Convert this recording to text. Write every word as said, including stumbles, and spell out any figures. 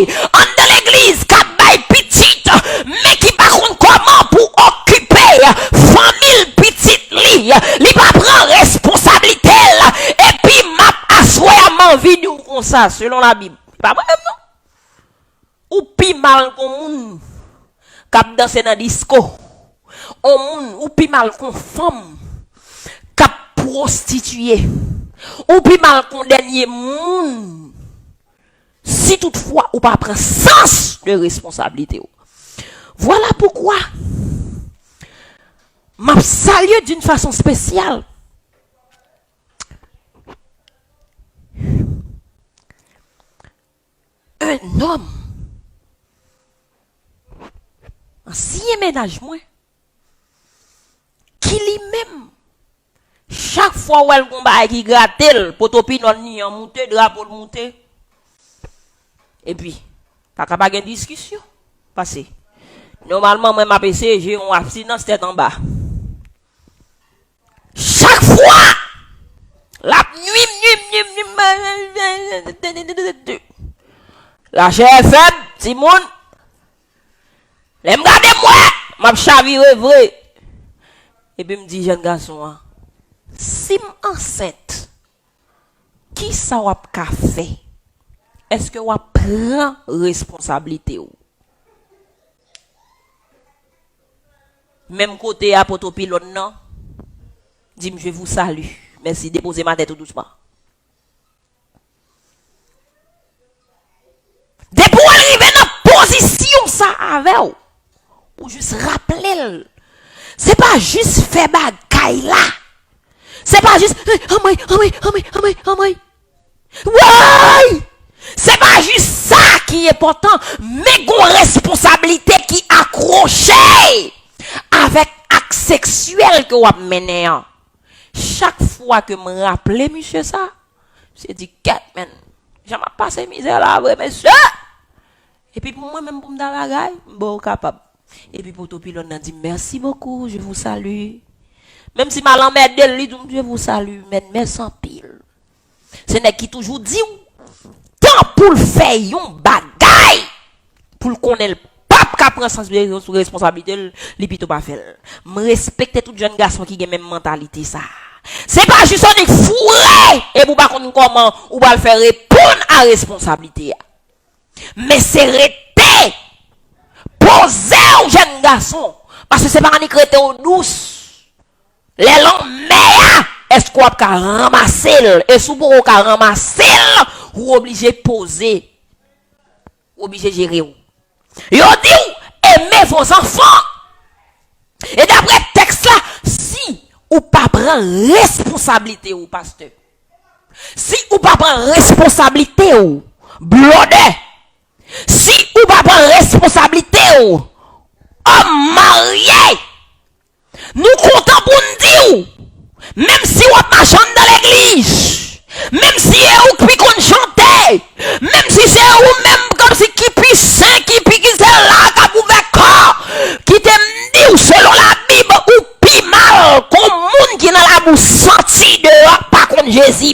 anndan legliz k ap bay pitit, men ki pa konn kòman pou okipe fanmi l, pitit li. Li pa pran responsablite l. Epi m ap aswè a, m anvi di w konsa, selon Labib. Se pa mwen menm, non. Ou pi mal kon moun k ap danse nan disko. On moun, ou pi mal kon fanm k ap pwostitiye. Ou pi mal kon dènye moun. Si toutfwa ou pa pran sans de responsablite w. Vwala poukwa m ap salye d'une façon spéciale un homme, ansyen mennaj mwen, ki li menm, chak fwa w wè l gon bagay ki grate l, potopinò l ni an moute, drapo l moute. Epi, pa ka pa gen diskisyon. Pase, nòmalman, mwen m ap eseye jere yon abstinans tèt anba. Chak fwa, l ap nwi m, nwi m, nwi m, nwi m. Lachè fèb, timoun. Lè m gade m wè, m ap chavire vre. Epi m di jèn gason an, si m ansent, kisa w ap ka fè? Èske w ap pran responsablite w? Menm kote a, potopilòn nan di m, je vous salue. Mèsi, depoze m atè tou dousman. Depi w rive nan pozisyon sa avè w, ou jis raple l. Se pa jis fè bagay la. Se pa jis, anmwey, anmwey, anmwey, anmwey, anmwey. Woy! Se pa jis sa ki enpòtan, men gon responsablite ki akwoche avèk ak seksyèl ke w ap mennen an. Chak fwa ke m raple misye sa, misye di, kèt, men, jan m ap pase mizè la vre, mesye! Epi pou mwen menm, pou m ta bagay, m bon, ou kapab. Epi potopilòn nan di m, merci beaucoup, je vous salue. Menm si m al anmède l, li di m, je vous salue, men mèsi anpil. Se nèg ki toujou di w tan pou l fè yon bagay, pou l konnen l p ap ka pran sans de responsabilite l, li pito pa fè l. M respekte tout jèn gason ki gen menm mantalite sa. Se pa jis annik foure epi w pa konn kòman ou pral fè reponn a responsablite a. Men se rete, poze w, jèn gason, paske se pa annik rete w dous. Lè lanmè a, èske w ap ka ranmase l? E si w poko ka ranmase l, ou oblije poze. Ou oblije jere w. Yo di w, aimez vos enfants. E daprè tèks la, si ou pa pran responsablite w, pastè, si ou pa pran responsablite w, blòdè, si ou pa pran responsablite w, òm marye, nou kontan pou n di w, menm si w ap mache anndan legliz, menm si se ou k pi konn chante, menm si se ou menm kòmsi ki pi sen, ki pi ki sèl la k ap ouvè kò, kite m di w, selon Labib, ou pi mal kon moun ki nan labou santi deyò, k pa konn Jezi